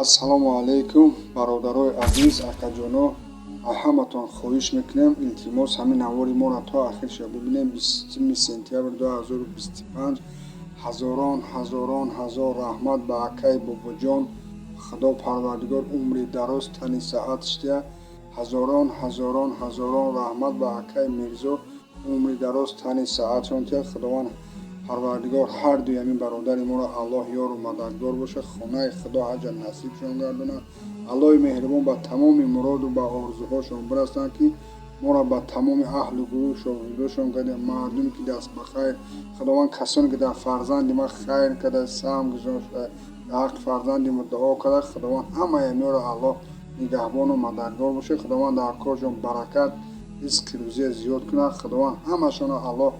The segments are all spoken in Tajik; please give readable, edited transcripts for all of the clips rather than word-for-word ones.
Ассалому алайкум, бародарои азиз, акаҷоно. Ҳаматон хоҳиш мекунем, илтимос, ҳамин навори моро то ахирша бубинем. 20 сентябр 2025. Ҳазорон, ҳазорон ҳазор раҳмат ба акаи Бобоҷон. Худо Парвардигор умри дароз, тани саҳат шитя. Ҳазорон, ҳазорон, ҳазорон раҳмат ба акаи Мирзо, умри дароз, тани саҳатшон тия. Худованд Парвардигор ҳар дуи ҳамин бародари моро Аллоҳ ёру мададгор бошад, хонаи Худо ҳаҷа насибшон гардонад. Аллоҳи меҳрубон ба тамоми муроду ба орзуҳошон бирасанд, ки моро ба тамоми аҳлу гурӯҳ шогирдошон кардем, мардум ки даст ба хайр. Худованд касоне ки дар фарзанди ман хайр карда, саҳм гузошта, дар ҳаққи фарзанди мо дуо карда, Худованд ҳамаи ҳамиёро Аллоҳ нигаҳбону мададгор бошад. Худованд дар коршон баракат, ризқи рӯзия зиёд кунад. Худованд ҳамашонро Аллоҳ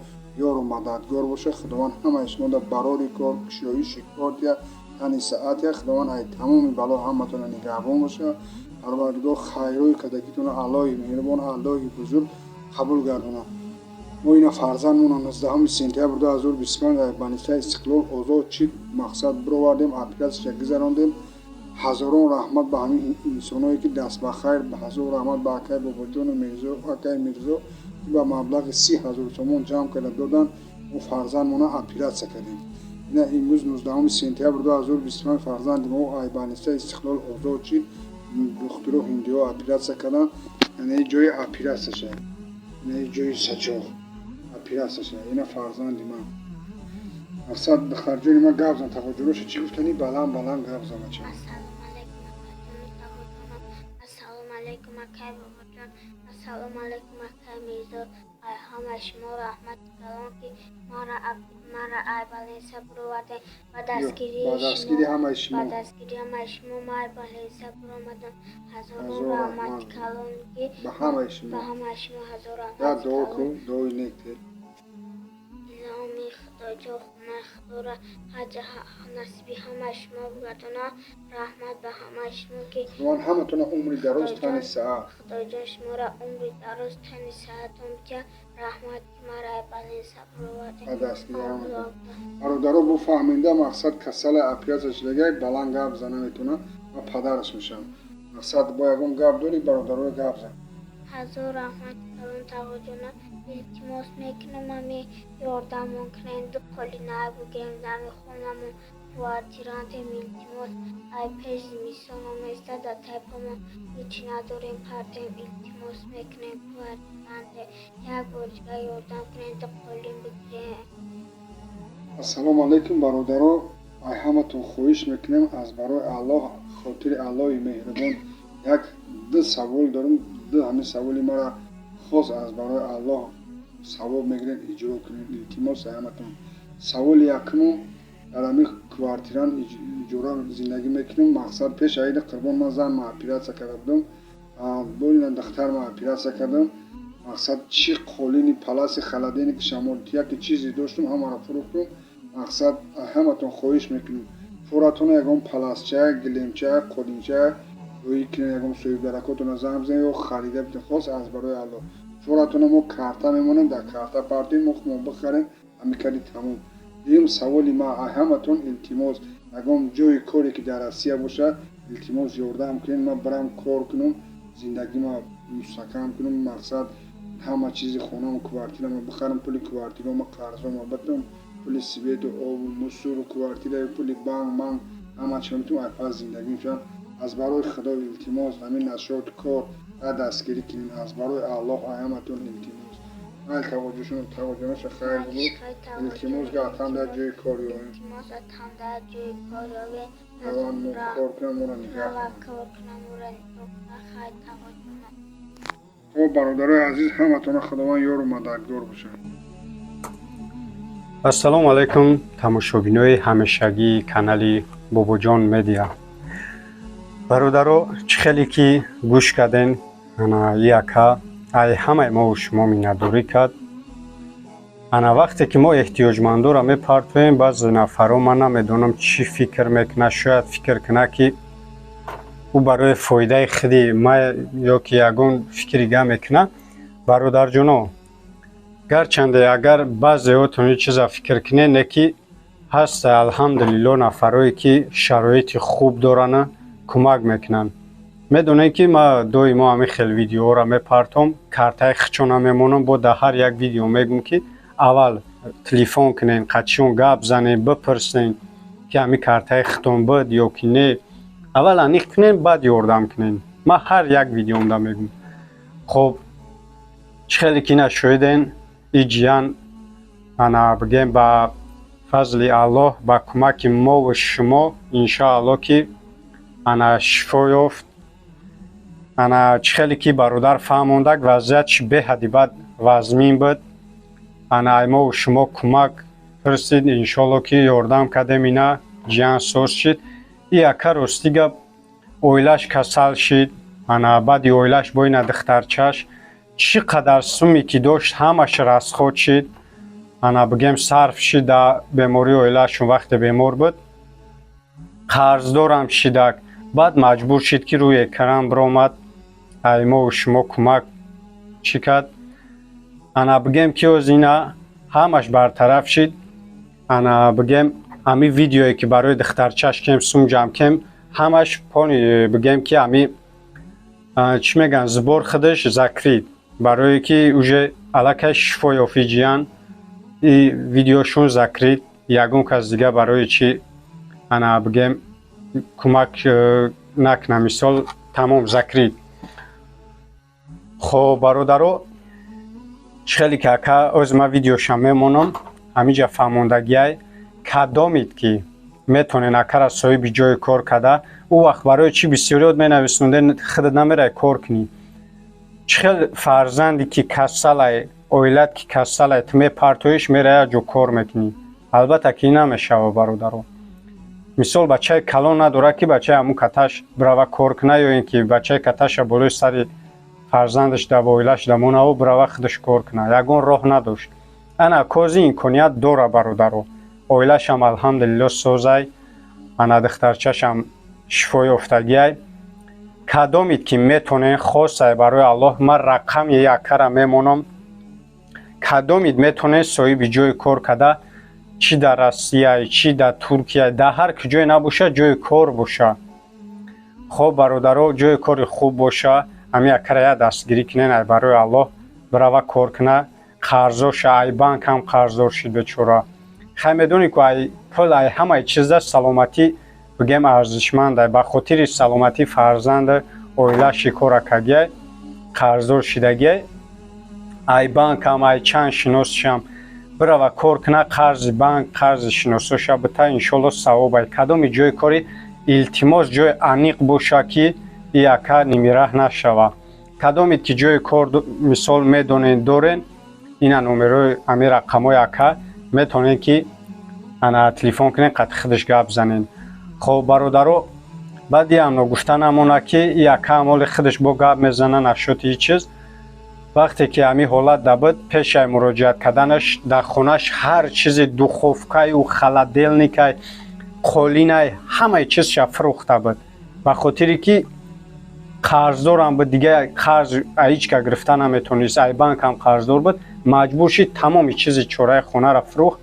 ёру мададгор бошад. Худованд ҳамаи шуморо барори кор, кушоиши кор тия, тани саҳат тия. Худованд ай тамоми бало ҳаматонро нигаҳбон бошад. Парвардигор хайрҳои кардагитонро Аллоҳи меҳрубон, Аллоҳи бузург қабул гардонад. Мо ина фарзандмонро 19 сентябр 2025 дар больницаи Истиқлол озод чӣ мақсад бировардем, оператсияша гузарондем. Ҳазорон раҳмат ба ҳамин инсоное ки даст ба хайр, ҳазор раҳмат ба акаи Бобоҷону Мирзо, акаи Мирзо, ки ба маблағи 30 000 сомон ҷамъ карда доданд. Мо фарзандмонро оператсия кардем. Ина имрӯз, 19 сентябр 2025, фарзанди мо ай больницаи Истиқлол озод шид. Духтуро ҳиндиҳо оператсия карданд. Яъне ҷои оператсияша, ина ҷои сачоқ оператсияша. Ина фарзанди ман. Мақсад, духтарҷони ман, гап зан, тағоҷоноша чӣ гуфтани, баланд баланд гап зан, бача. Ассалому алайкум, акаҷону тағоҷонам. Ассалому алайкум, акай Бобоҷон. Ассалому алайкум, акай Мирзо. Ай ҳамаи шумо раҳмати калон, ки маро ай больница буровардем. Ба дастгирии Ба дастгири ҳамаи шумо. Ба дастгирии ҳамаи шумо ма ай больница буромадам. Ҳазорон Ҳазор раҳмати раҳмат. калон, ки Ба ҳамаи шумо. Ба ҳамаи шумо ҳазор Як раҳмати дуо калон. кун, дуои нек те. Илоҳи Худоҷон, хонаи Худоро ҳаҷа насиби ҳамаи шумо бигардонад. Раҳмат ба ҳамаи шумо, ки Худованд ҳаматона умри дароз, тани саҳат. Худоҷон шуморо умри дароз, тани саҳатон бидиҳад. Раҳмат, ки маро ай больница буровардем. Ба дастгири ҳаматон. Бародаро, буфаҳмида, мақсад, касала оператсия шудагай, баланд гап зана метавонад, ман падараш мешавам. Мақсад, бо ягон гап дорӣ, бародаро, гап зан. Ҳазор раҳмати калон, тағоҷона. Илтимос мекунам, ами ёрдамон кунем, ду қоли най бигирем, дами хонамон квартирантем. Илтимос, ай пеш зимистон оместа, дар тайпамон ҳечи надорем, партем. Илтимос мекунем, квартиранте, як бор дига ёрдам кунем, ду қолин бигирем. Ассалому алайкум, бародаро. Ай ҳаматон хоҳиш мекунем, аз барои Аллоҳ, хотири Аллоҳи меҳрубон, як ду савол дорем. Ду ҳамин саволи мара хос аз барои Аллоҳ савоб мегиред, иҷро кунед, илтимос ай ҳаматон. Саволи якумум: дар ҳамин квартиран иҷора зиндагӣ мекунем. Мақсад, пеш аиди Қурбон ман занма оператсия карда будам, боина духтарма оператсия кардам. Мақсад, чӣ қолини, паласи, холодильник, шамолтияки чизе доштум, ҳамаро фурӯхтум. Мақсад, ҳаматон хоҳиш мекунем, фуратона ягон паласча, гилемча, қолинча ёи кунед, ягон соҳибдаракотона занг бизанед ё харида бидед. Хос аз барои Аллоҳ, фуратона мо карта мемонем, дар карта партоем, мо худмон бихарем, ҳамин карди, тамом. Дуюм саволи ма: ҳаматон илтимос, ягон ҷои коре ки дар Россия бошад, илтимос, ёрдам кунед, ман бирам кор кунам, зиндагима мустаҳкам кунам. Мақсад, ҳама чизи хонаму квартирама бихарам, пули квартирома, қарзома битам, пули свету, обу, мусору, квартира, пули банк манк, ҳама чиро метавонам, айпас зиндагӣ мешавам. Аз барои Худо, илтимос, ҳамин нашоти кор дар дастгирӣ кунед, аз барои Аллоҳ, ҳаматон илтимос. Майли, таваҷҷӯҳоша, хайр буд. Илтимос, гаҳтан дар ҷои кор ёвем. Илтимос, атам дар ҷои кор ёвем. Раван мо кор кунам, моро нигаҳ. Кор кунам, моро нигоҳ кунам. Хайр, таваҷҷӯҳ. Хоб, бародарои азиз, ҳаматона Худованд ёру мададгор бошад. Ассалому алайкум, тамошобинои ҳамешагии канали Бобоҷон Медиа. Бародаро, чӣ хеле ки гӯш карден, ана яка ай ҳамаи мову шумо миннатдорӣ кард. Ана вақте ки мо эҳтиёҷмандоро мепартоем, баъзе нафарҳо, ман намедонам, чӣ фикр мекунад, шояд фикр кунад, ки ӯ барои фоидаи худи ма ё ки ягон фикри га мекунад. Бародарҷоно, гарчанде агар баъзеҳотон ин чиза фикр кунед, не ки ҳаст, алҳамдулилло, нафарое ки шароити хуб доранд. Кӯмак мекунанд. Медонед, ки ма доимо ҳамин хел видеоҳоро мепартом, картаи хичона мемонам. Бо дар ҳар як видео мегӯм, ки аввал телефон кунен, қатишон гап занен, бипурсен, ки ҳамин картаи хитон буд ё ки не. Аввал аниқ кунен, баъд ёрдам кунен. Ман ҳар як видеомда мегӯм. Хоб, чӣ хеле ки нашоҳиден, и ҷиян, ана, бигем, ба фазли Аллоҳ, ба кӯмаки мову шумо, иншоаллоҳ, ки ана шифо ёфт. Ана, чӣ хеле ки бародар фаҳмондак, вазъиятш беҳади бад вазмин буд. Ана, ай мову шумо кӯмак пурсид, иншоалло, ки ёрдам кардем, ина ҷиян соз шид. И ака, рости гап, оилаш касал шид. Ана, баъди оилаш бо ина духтарчаш чӣ қадар суме ки дошт, ҳамаш расход шид, ана, бигем, сарф шид дар бемории оилашон. Вақте бемор буд, қарздорам шидак. Баъд маҷбур шид, ки рӯи экран биромад, ай мову шумо кӯмак чӣ кард. Ана, бигем, ки оз ина ҳамаш бартараф шид. Ана, бигем, ҳамин видеое ки барои духтарчаш кем сум ҷамъ кем, ҳамаш пони, бигем, ки ҳами чӣ мегӯянд, сбор худаш закрыт, барое ки уже аллакай шифо ёфти ҷиян. И видеошон закрыт, ягон кас дига барои чӣ, ана, бигем, кӯмак накунам, мисол, тамом, закрыт. Хоб, бародаро, чӣ хеле ки ака оз ман видеошам мемонам, ҳамиҷа фаҳмондагиай. Кадомид ки метонен акара соҳиби ҷои кор карда, ӯ вақт барои чӣ бисёриёт менависонде, худат намерай кор кунӣ? Чӣ хел фарзанде ки касалай, оилат ки касалай, ту мепартоиш, мерай як ҷо кор мекунӣ? Албатта ки намешава, бародаро. Мисол, бачаи калон надорад, ки бачаи ҳамун каташ бирава кор куна, ё ин ки бачаи каташа болои сари фарзандаш да оилаш да монаву бирава худаш кор куна. Ягон роҳ надошт. Ана, кози имконият дора, бародаро. Оилашам, алҳамдулилло, созай. Ана, духтарчашам шифо ёфтагиай. Кадомид ки метонен, хосай барои Аллоҳ, ман рақами якара мемонам. Кадомид метонен соҳиби ҷои кор карда, чӣ дар Россия, чӣ дар Туркия, дар ҳар куҷое набоша, ҷои кор боша. Хоб, бародаро, ҷои кори хуб боша, ҳамин якара як дастгирӣ кунен, ай барои Аллоҳ, бирава кор куна. Қарзоша ай банк ҳам қарздор шид, бечора. Хай, медонӣ ку, ай пул, ай ҳамаи чизда саломатӣ, бигем, арзишмандай. Ба хотири саломатии фарзанду оилаши кора кардиай, қарздор шидагиай ай банкам, ай чанд шиносшам. Бирава кор куна, қарзи банк, қарзи шиносоша бита, иншолло, савобай. Кадоми ҷои кори, илтимос, ҷои аниқ боша, ки и ака нимираҳ нашава. Кадомед ки ҷои кор, мисол, медонед, дорен, ина номерои, ҳамин рақамҳои ака, метавонед ки, ана, телефон кунед, қати худаш гап занед. Хоб, бародаро, баъди ам ногуфта намонад, ки и ака амоли худаш бо гап мезана нашоти ҳеҷ чиз. Вақте ки ҳамин ҳолат да буд, пешай муроҷиат карданаш, дар хонаш ҳар чизи, духовкаю, холодильникай, қолинай, ҳамаи чизша фурӯхта буд, ба хотире ки қарздорам буд. Дига қарз ҳеҷ ка гирифта наметонист, ай банкам қарздор буд. Маҷбур шид, тамоми чизи чораи хонаро фурӯхт.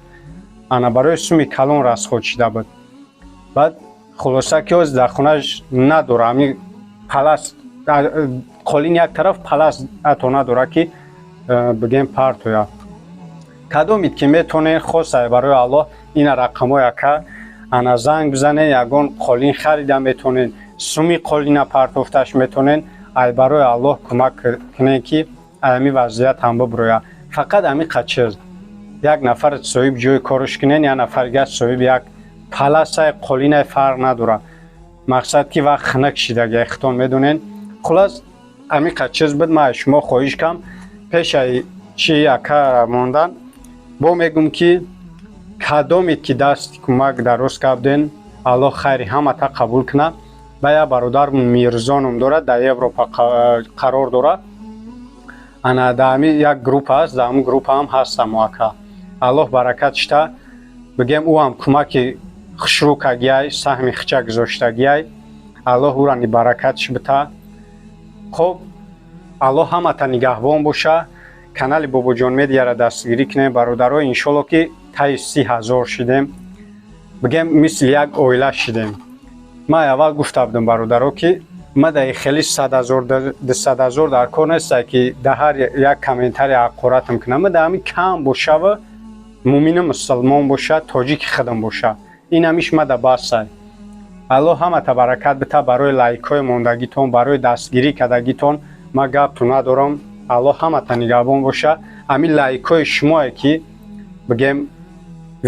Ана, барои суми калон расход шида буд. Баъд, хулоса, ки ҳоз дар хонаш надора ҳамин палас, қолин як тараф, палас ҳатто надора, ки бигем, партоя. Кадомид ки метонен, хосай барои Аллоҳ, ина рақамҳои ака, ана, занг бизанен. Ягон қолин харида метонен, суми қолина партофташ метонен. Ай барои Аллоҳ кӯмак кунен, ки ҳамин вазъият ҳам бибирояд. Фақат ҳамин қачиз: як нафар соҳиби ҷои корш кунен, як нафар дигар соҳиби як паласай, қолинай, фарқ надорад. Мақсад ки вақт хунак шидаги, хитон медонен. Хулас, ҳамин қад чиз буд. Ман аз шумо хоҳиш кам, пешаи чи ака мондан, бо мегӯм, ки кадомед ки дасти кӯмак дароз карден, Аллоҳ хайри ҳамата қабул кунад. Ба як бародар Мирзо ном дорад, дар Европа қарор дорад. Ана, дар ҳамин як группа аст, дар ҳамин группа ҳам ҳастам. Ака, Аллоҳ баракат шита. Бигем, ӯ ҳам кӯмаки хушрӯ кардиай, саҳми хича гузоштагиай, Аллоҳ ӯра баракатш бита. Хоб, Аллоҳ ҳамата нигаҳбон боша. Канали Бобоҷон Медиара дастгирӣ кунем, бародаро. Иншолло, ки таи 30 000 шидем, бигем, мисли як оила шидем. Ман аввал гуфта будам, бародаро, ки ма дар хеле 100 000, 200 000 дар кор нестай, ки дар ҳар як комментарий ҳақоратам кунам. Ма дар ҳамин кам бошава, муъмину мусулмон боша, тоҷики худам боша, ин ҳамиш ма да басай. Аллоҳ ҳамата баракат бита барои лайкҳои мондагитон, барои дастгирӣ кардагитон. Ма гапту надорам. Аллоҳ ҳамата нигаҳбон боша. Ҳамин лайкҳои шумое ки, бигем,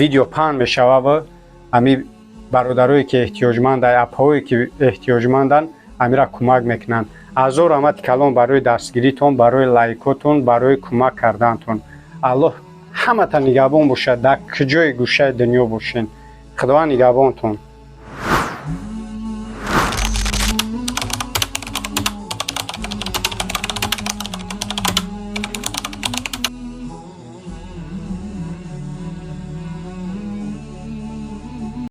видео паҳн мешавава, ҳами бародарое ки эҳтиёҷманданд, апҳое ки эҳтиёҷманданд, ҳамира кӯмак мекунанд. Ҳазор раҳмати калон барои дастгиритон, барои лайкотон, барои кӯмак кардантон. Аллоҳ ҳамата нигаҳбон бошад. Дар куҷои гӯшаи дунё бошен, Худованд нигаҳбонтон.